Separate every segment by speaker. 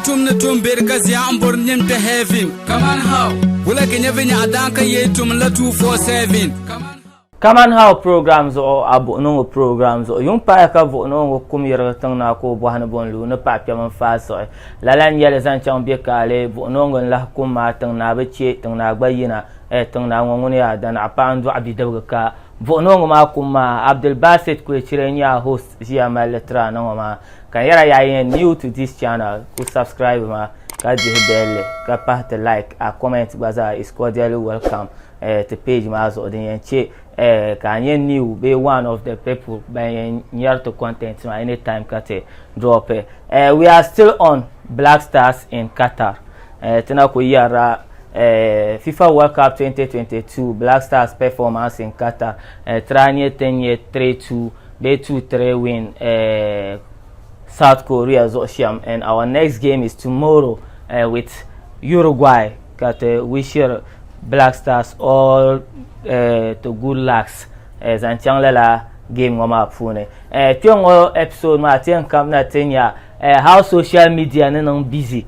Speaker 1: tum ni tum beri ka zia n bori nim kpɛ heaven. Kaman how? Wula ka nyɛ vinyɛɣu daan ka yee tum la 247. Kaman how?
Speaker 2: Kaman how program zuɣu a buɣi ni ŋɔ program zuɣu yuŋ paaya ka buɣi ni ŋɔ kum yirigi tiŋ naa ka o bɔhi ni bo n-lu ni paɣa kpɛm n-faai siɣi. Lala n-nyɛli zaŋ chaŋ bɛ kaali buɣi ni ŋɔ n-lahi kum maa tiŋ naa bi che tiŋ naa gba yina eh tiŋ naa ŋɔ ŋuni yaa danaɣi paɣa n-dɔɣi bidibigi ka buɣi ni ŋɔ maa kum maa Abdulbasit Kwechire n-nyɛ a host ʒiya mali li tiri a na ŋɔ maa ka n yɛra yaa yi nyɛ new to this channel ku subscribe ma ka dihi bell li ka pahi ti like a comment gba zaa is cordially welcome. eh, ti page maa zuɣu din yɛn che eh, ka a nyɛ new bee one of the people ban yɛn nyɛri ti content maa anytime ka ti drop eh, we are still on Black Stars in Qatar eh, ti na ku yɛrila eh, FIFA World Cup 2022 Black Stars performance in Qatar eh, tira nyɛ tin nyɛ 3-2 bee 2-3 win eh, South Korea zuɣu shɛm and our next game is tomorrow eh, with Uruguay ka ti wishiri Black Stars all eh, to good lucks eh, zaŋ chaŋ lala game ŋɔ maa puuni. Eh, kpe ŋɔ episode maa ti yɛn kamina ti nya eh, how social media ni niŋ busy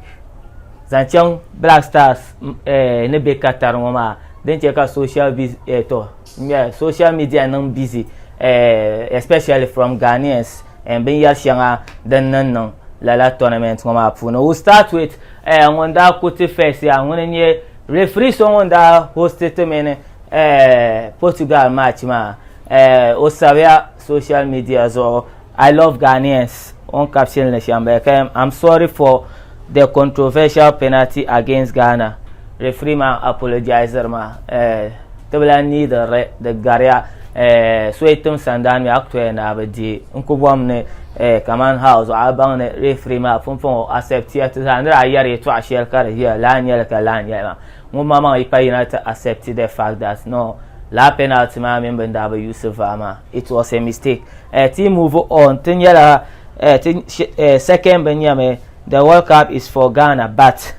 Speaker 2: zaŋ chaŋ Black Stars eh, ni be Qatar ŋɔ maa din che ka social busy, eh, to, yeah, social media niŋ busy eh, especially from Ghanaians and binyɛri shɛŋa din niŋ niŋ lala tournament ŋɔ maa puuni. We'll start with eh, ŋun daa ku ti first yaa ŋuni n-nyɛ referee so ŋun daa host ti mini eh, Portugal match maa eh, o sabiya social media zuɣu I love Ghanaians o ni caption li shɛm bala ka I'm sorry for the controversial penalty against Ghana referee maa apologizeri maa eh, ti bi lahi neediri di gariya eh, so yi tim sandaani mi a ku toya ni a bi deei n ku bɔmi ni eh, kaman how zuɣu a baŋ ni referee maa pumpɔŋɔ accept ya ti zaa ni daa yɛri yɛtɔɣa shɛli ka di ʒiya laa n-nyɛli ka laa n-nyɛli maa ŋun maŋmaŋ yi pa yina ti accept the fact that no laa penalty maa mini bɛ ni daa bi use VAR maa it was a mistake eh, ti move on ti nyɛla eh, ti eh, second bin nyɛmi the World Cup is for Ghana but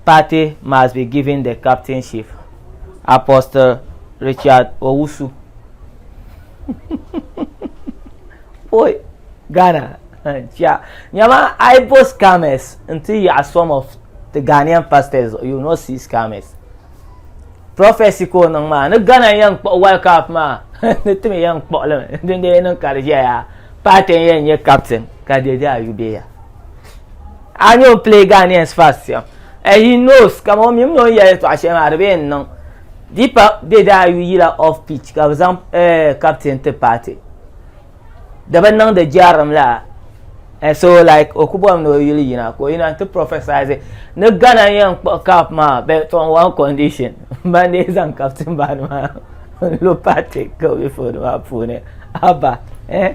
Speaker 2: Partey must be given the captainship Apostle Richard Owusu Boy, Ghana chia nyama I bo scammers nti yaɣa some of the Ghanaian pastors you will not see scammers prophecy ka o niŋ maa ni Ghana yɛn kpuɣi World Cup maa ni ti mi yɛn kpuɣi li mi din dee niŋ ka di ʒɛya Partey yɛn nyɛ captain ka Dede Ayew be ya a nyɛ o play Ghanaians fast shɛm and he knows kama o mimi ni o ni yɛli yɛltɔɣa shɛli maa di bi yɛn niŋ di pa Dede Ayew yila off pitch ka bi zaŋ captain ti Partey di bi niŋdi jarim la and so like o ku bɔri ni o yuli yina ka o yina n-ti prophesize ni Ghana yɛn kpuɣi cup maa but on one condition ban dee zaŋ captain band maa n-lo Partey ka o be field maa puuni haba eh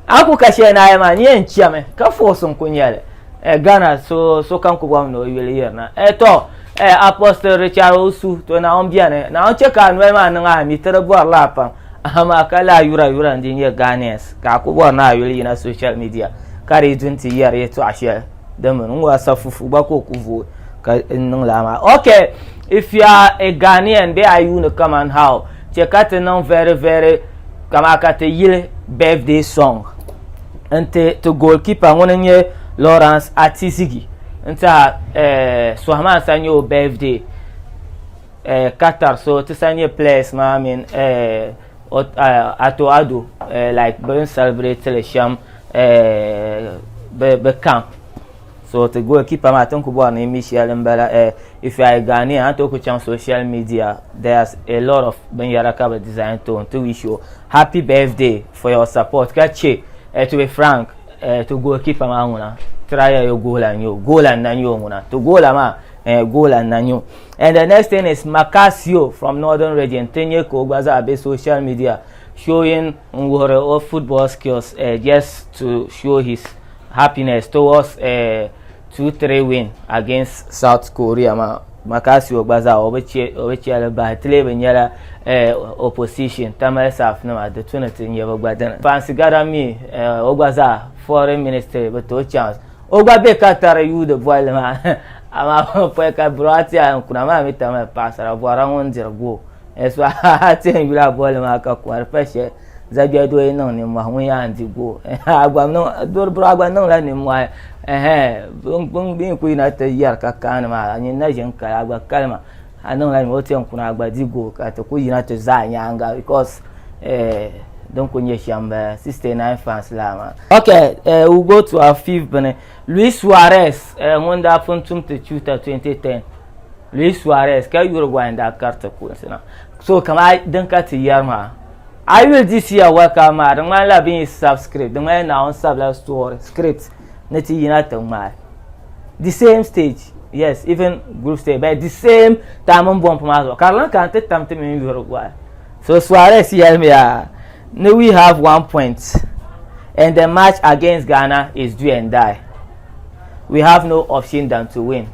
Speaker 2: a ku ka shɛli naai maa ni yɛn chami ka force n ku nyɛli eh, Ghana so sokam ku bɔri ni o yuli yirina eh to eh Apostle Richard Owusu to Naawuni beni Naawuni che ka a noli maa niŋ a mi ti di bɔrila a pam amaa ka laa yura yura n-di nyɛ Ghanaians ka a ku bɔri ni a yuli yina social media ka di yi du nti yɛri yɛtɔɣa shɛli din mini n wasa fufu gba ka o ku vooi ka n niŋ laa maa ok if you are a Ghanaian bee a yuuni kaman how che ka ti niŋ very very kamaa ka ti yili birthday song n-ti ti goalkeeper ŋuni n-nyɛ Lawrence Atizigi n-tiɛha eh, sɔhi maa n-sa nyɛ o birthday eh, Qatar so ti sa nyɛ players maa mini eh, Ato Addo eh, like bɛ ni celebrate li shɛm eh, bɛ camp so ti goalkeeper maa ti ni ku bɔri ni mi shɛli n-bala eh, if you are a Ghanaian a ni tooi ku chaŋ social media there's a lot of binyɛra ka bɛ design ti o n-ti wish o happy birthday for your support ka che eh, to be frank eh, ti goalkeeper maa ŋuna tira ya yo goal n-nyɛ o goal n-na nyɛ o ŋuna ti goal maa eh, goal n-na nyɛ o and the next thing is Macasio from Northern Region ti nyɛ ka o gba zaa be social media showing n wuhiri o football skills eh, just to show his happiness towards eh, 2-3 win against South Korea maa Macasio gba zaa o bi che o bi chɛli bahi ti lee bi nyɛla eh, opposition Tamale South nima di tu ni ti nyɛ bi gba dini Fancy Gada mi eh, o gba zaa foreign ministry bi ti o chance o gba be Qatar yuudi bolli maa amaa pɔi ka Croatia n kuna maa mi Tamale paɣasara bɔrila ŋun diri goal eh, so a ti yɛn yuli a bolli maa ka kɔri pa shɛli Zagbɛri doo yi niŋ nimmohi ŋun yaa n-di gooi. A gba niŋ, doro biri a gba niŋla nimmohi ɛhɛn bɛ yi kuli yina ti yɛri ka kaani maa a nini na ʒini kali a gba kalima a niŋla nimmohi o ti yɛn kuni a gba di gooi ka ti kuli yina ti za a nyaaŋa because din kuli nyɛ shɛm m-bala 69 fans laa maa. Ok, we go to our fifth bini. Luis Suarez ŋun daa pun tum ti chuuta 2010 Luis Suarez ka Uruguay n daa kariti kuɣusi na. So kamani din ka ti yɛri maa A yuli this year World Cup maa di ŋmanila bɛ yi sabi script di ŋmanila Naawuni sabila story script ni ti yina ti ŋmaai the same stage yes even group stage but the same time n bɔmpi maa zuɣu ka di lan kana ti tam ti mini Uruguay so Suarez yɛlimiya ni we have one point and the match against Ghana is do and die we have no option than to win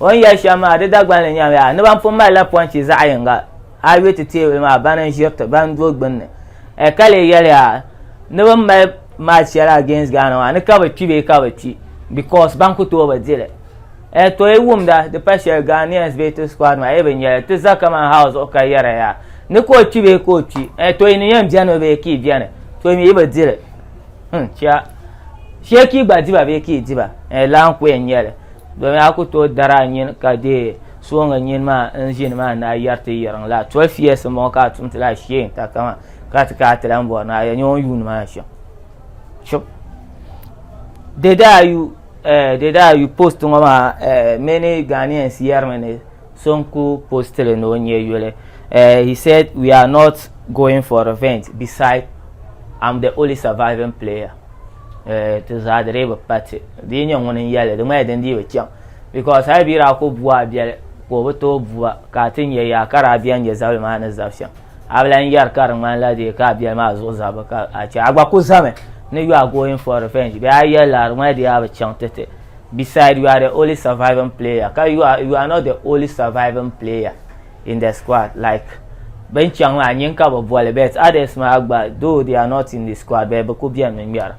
Speaker 2: o ni yɛli shɛm maa di Dagbanli nyɛmiya ni ban pun malila pɔnchi zaɣ yinga A yi ti teebuli maa bana n-ʒiri ti ban do gbunni. Ɛ ka lee yɛli ya ni bɛ ni mali match shɛli against Ghana maa ni ka bɛ kpi bee ka bɛ kpi because ban ku tooi bi di li. Ɛ to yi wumda di pa shɛli Ghanaians bee ti squad maa yi bi nya li ti za kaman house zuɣu ka yɛra yaa ni ka o kpi bee ka o kpi. Ɛ to yi ni yɛn beni mi bee ka yi beni to yi mi yi bi di li. Hmm chia shee ka yi gba di ba bee ka yi di ba. Ɛ laa n-ku yɛn nyɛ li. Domin a ku tooi dari a nini ka deei sooŋa nini maa n-ʒini maa ni a yɛri ti yiriŋ laa 12 years m-bɔŋɔ ka a tum ti laa shee n-ta ka maa ka ti ka a ti lan bɔri ni a yɛli nyɛ o ni yuuni maa shɛm. Chip. Dede Ayew eh, Dede Ayew post ŋɔ maa eh, many Ghanaians yɛrimi ni so n-ku post li ni o nyɛ yuli. Eh, he said we are not going for revenge beside I'm the only surviving player. Eh, ti zaa di dii bi pa ti. Di yi nyɛ ŋuni n-yɛli li, di ŋmanila din dii bi chaŋ. Because hali bɛ yi daa ku bu a biɛli ka o bi tooi bu ba ka a ti nya yaa ka daa bɛn nyɛ zabili maa ni zabi shɛm. A bi lan yɛri ka di ŋmanila dee ka a biɛli maa zuɣu zabbu ka a chɛ. A gba ku zami ni you are going for revenge bee a yɛli la di ŋmanila di yaa bi chaŋ ti ti. Beside you are the only surviving player ka you are, you are not the only surviving player in the squad like bɛn chaŋ maa nyini ka bɛ boli but others maa gba though they are not in the squad but bɛ ku bɛni mi ŋmɛra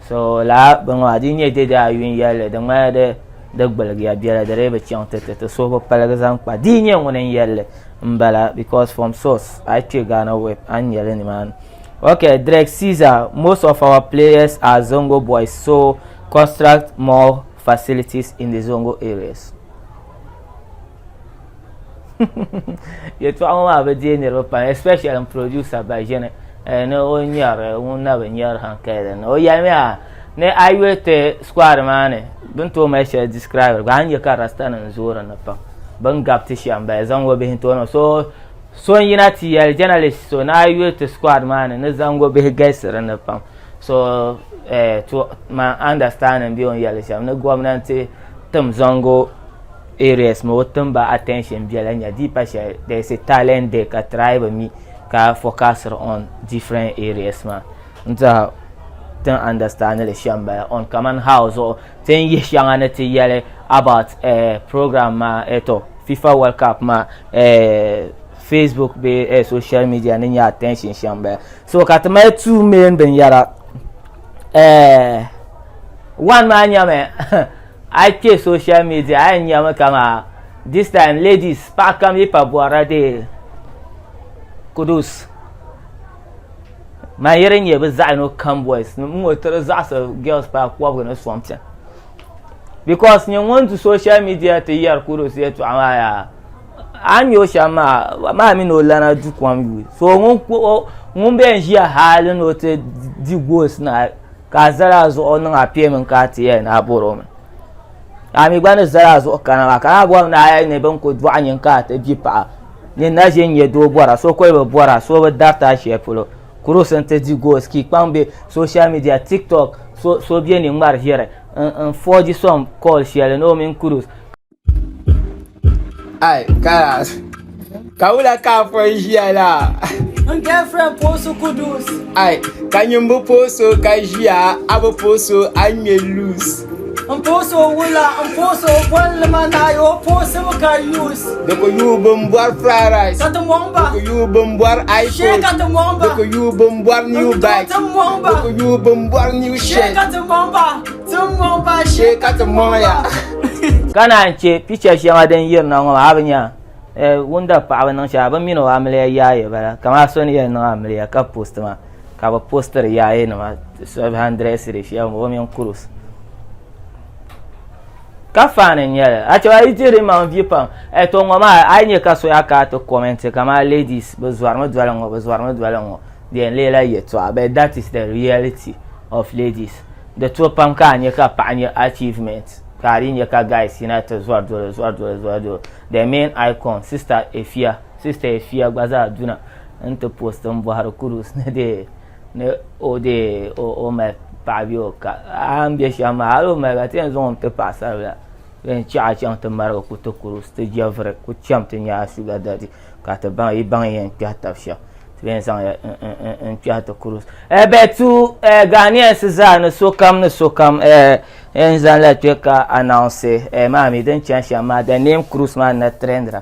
Speaker 2: so lala bini maa di nyɛ dede ayi n yɛlli di ŋmanila di di gbaligiya biɛla di dii bi chaŋ ti ti ti suhu bi paligi zaŋ kpa di nyɛ ŋuni n yɛlli n bala because from source a yi kpɛ Ghana web a ni nyɛli nimaani okay Drake Caesar most of our players are Zongo boys so construct more facilities in the Zongo areas. Yɛltɔɣa ŋɔ maa bi deei niriba pam especially n producer Baʒini eh, ni o nyɛri ŋun na bi nyɛri hankali din ni. O yɛlimiya ni a yuli ti squad maa ni bɛ ni tooi mali shɛli describe gba a ni nya ka rasta nim zoori ni pam bɛ ni gabi ti shɛm bala zaŋ o bihi n-tooi niŋ so so n yina ti yɛli journalist so ni a yuli ti squad maa ni ni zaŋ o bihi galisi din ni pam so eh, to man understanding bɛ o ni yɛli shɛm ni gomnanti tim zaŋ areas ma o tim ba attention biɛla nya di pa shɛli there is a talent there ka try bi mi ka focus on different areas maa n tiɛha tin understand li shɛm bala on kaman how zuɣu tin yihi shɛŋa ni ti yɛli about eh, program maa eh, to FIFA World Cup maa eh, Facebook bee eh, social media ni nya attention shɛm bala so ka ti mali two main binyɛra eh, one maa nyɛmi A yi kpe social media a yɛn nyami kaman this time ladies paɣa kam yi pa bɔrila dee kudus man yiri nyɛ bɛ zaɣ yino kam boys n ŋɔ tiri zaɣisi girls paai kɔbigi ni something because nyɛ ŋun du social media ti yɛri kudus yɛltɔɣa maa yaa a ni nya o shɛm maa maa mini o lana du kom yuui so ŋun bɛn ʒiya hali ni o ti di goals na Ka a zali a zuɣu niŋ a piɛmi ka a ti yɛli ni a bɔr o mi. Ka a mi gba ni zali a zuɣu kana maa, ka a bɔri ni a yɛli ni bɛ ni ku dɔɣi nyin ka a ti bi paɣa. Nyin na ʒi n-nyɛ doo bɔra, so kuli bi bɔra, so bi dariti a shɛli polo. Kurusi nti di goals, ka yi kpaŋ be social media, TikTok, so so be ni ŋmari ʒiri n forge some call shɛli ni o mini Kudus.
Speaker 1: Ai, kalas. Ka wula ka a pɔi ʒiya la?
Speaker 3: N girlfriend post kudus.
Speaker 1: Ai, ka nyin bi post o ka ʒiya, a bi post o a ŋmɛ loose.
Speaker 3: N post o wula, n post o bolli ma naai o post mi ka use.
Speaker 1: Di ku yuui bin bɔri fried rice.
Speaker 3: Ka ti mɔŋ ba.
Speaker 1: Di ku yuui bin bɔri iPhone.
Speaker 3: Shee ka ti mɔŋ ba.
Speaker 1: Di ku yuui bin bɔri new
Speaker 3: N
Speaker 1: bike.
Speaker 3: ti mɔŋ ba.
Speaker 1: Di ku yuui bin bɔri new
Speaker 3: Shee
Speaker 1: shirt.
Speaker 3: ka ti mɔŋ ba. Ti mɔŋ ba.
Speaker 1: Shee ka ti mɔŋ ya.
Speaker 2: Ka naan chɛ picha shɛŋa din yirina ŋɔ maa, a bi nya wunda paɣaba niŋ shɛli, a bi mini o amiliya yaaya bala, kamani so ni yɛn niŋ amiliya ka post maa. Ka bi postiri yaaye nima 700 cedis shɛli o mini cruise. Ka faani n nyɛli a chɛba yi diri maŋ vi pam eh, to ŋɔ maa a yi nyɛ ka so yaa ka ti comment kamani ladies bi zɔrimi doli ŋɔ bi zɔrimi doli ŋɔ di yɛn leela yɛltɔɣa but that is the reality of ladies di to pam ka a nyɛ ka paɣa nyɛ achievement ka a di nyɛ ka guys yina ti zɔri doli zɔri doli zɔri doli the main icon sister Efia sister Efia gba zaa duna n ti post n bɔhiri kudus ni dee ni o dee o mali paɣa bee o ka a ni be shɛm maa hali o mali ka ti yɛn zaŋ o mi ti paɣasaribila bee n-chaɣ a chaŋ ti marigi ku ti kudus ti jɛviri ku cham ti nya a sugar daddy ka ti baŋ yi baŋ yɛn kpɛhi tab shɛm ti yɛn zaŋ ya n kpɛhi ti kudus bɛ tu Ghanaians zaa ni sokam ni sokam n zaŋla kpɛ ka announce maa mi din chani shɛm maa the name cruise maa na trendira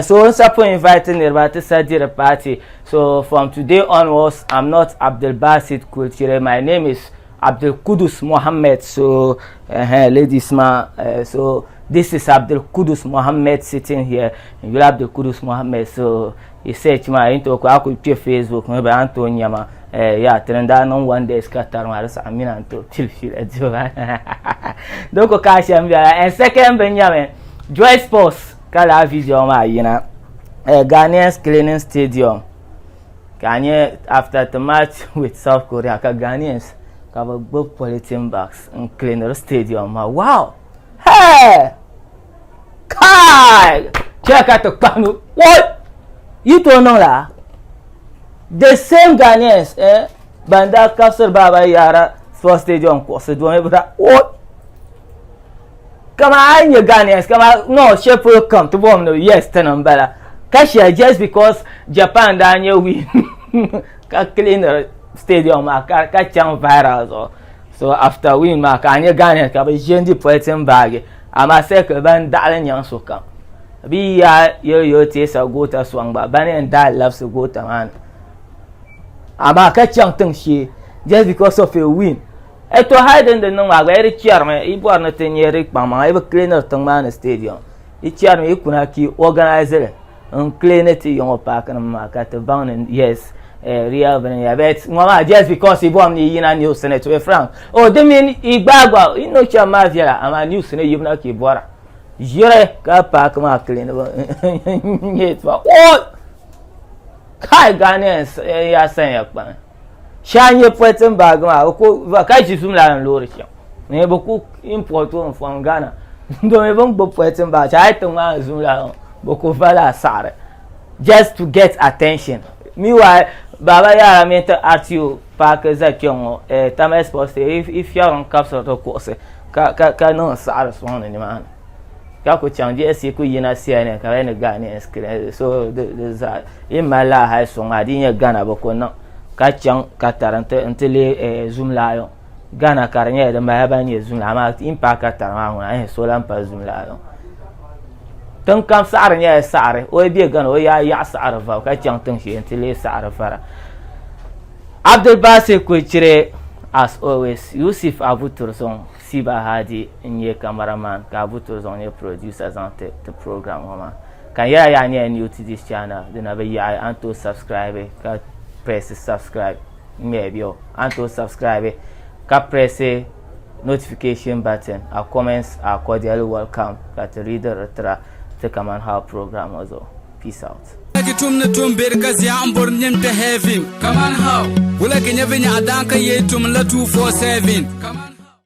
Speaker 2: So n sa pun invite niriba ti sa diri party. So from today onwards, I'm not Abdul Basit Kulchire. My name is Abdul Kudus Mohammed. So, ladies ma, so this is Abdul Kudus Mohammed sitting here. You're Abdul Kudus Mohammed. So you search ma into ko aku kpe Facebook me ba anto nyama. Ya tiri daa niŋ one day ka tari maa di saɣa mina n to pili pili diba. Doko ka shɛm biɛla. And second bin nyami Joy Sports Ka lala video maa yina Ghanaians cleaning stadium ka a nyɛ after the match with South Korea ka Ghanaians ka bɛ gbubi polythene bags n cleaniri stadium maa wow hey kai chɛ ka ti kpahi nu what yi tooi niŋ la the same Ghanaians eh ban daa kabisiri baaba yaara sports stadium kuɣusi domi bi daa what Kama a yi nyɛ Ghanaians kama no shɛli polo kam ti bɔhim ni yes ti ni m-bala ka shɛli just because Japan daa nyɛ win ka cleaniri stadium maa ka ka chaŋ viral zuɣu so after win maa ka a nyɛ Ghanaians ka bɛ ʒe n-di polythene bag amaa circle ban daɣili nyaŋ sokam bɛ yi yaa yɛli teesa goota sɔŋ gba bani yɛn daai labisi goota maa ni amaa ka chaŋ tiŋ shee just because of a win To hali din di niŋ maa gba yi di chɛrimi yi bɔri ni ti nyɛ di kpaŋmaŋa yi bi cleaniri tiŋ maa ni stadium yi chɛrimi yi kuna ka yi organize li n clean ti yiŋɔ paaki nim maa ka ti baŋ ni yes real bini ya but ŋɔ maa just because yi bɔrimi ni yi yina news ni to be frank oh di mini yi gbaai gba yi no chɛri maa viɛla amaa news ni yibu na ka yi bɔra ʒiri ka paaki maa clean nyɛ tuma oh kai Ghanaians ya sanya kpaŋ Shɛhi n-nyɛ polythene bag maa bɛ ku ka ʒi zum lala loori chaŋ ni bɛ ku import o from Ghana domi bɛ ni gbubi polythene bag shɛli a yi ti ŋmaai zum lala ŋɔ bɛ ku vala a saɣiri just to get attention meanwhile Baba Yara mini ti RTO paaki za kpɛŋ ŋɔ Tamale Sports Stadium yi fiɛbiri n-kabisiri di kuɣusi ka niŋ saɣiri sɔŋdi nimaani. Ka ku chaŋ GSC ku yina CNN ka bɛ ni Ghanaians kili so di zaa yi mali laa hali suŋ maa di nyɛ Ghana bi ku niŋ ka chaŋ Qatar n-ti lee Zoom Lion Ghana ka di nyɛla di mali ban nyɛ Zoom Lion amaa yi paai Qatar maa ŋuna ɛɛh so lahi pa Zoom Lion tiŋ kam saɣiri nyɛla saɣiri o yi be Ghana o yaa yaɣi saɣiri vabu ka chaŋ tiŋ shee nti lee saɣiri vara Abdul Basit Kuchire as always Yusuf Abu Turzong Siba Hadi n-nyɛ camera man ka Abu Turzong nyɛ producer zaŋ ti ti program ŋɔ maa. Ka n yɛla yaa nyɛla new to this channel di na bi yaɣi a ni tooi subscribe ka press subscribe ŋmɛya bɛ o a ni tooi subscribe ka press notification button a comments are cordially welcome ka ti readiri tira ti kaman how program ŋɔ zuɣu. Peace out.
Speaker 1: Ki tum ni tum beri ka zia n bori nim kpɛ heaven. Kaman how? Wula ki nyɛ vinyɛɣu daan ka yee tum la 247.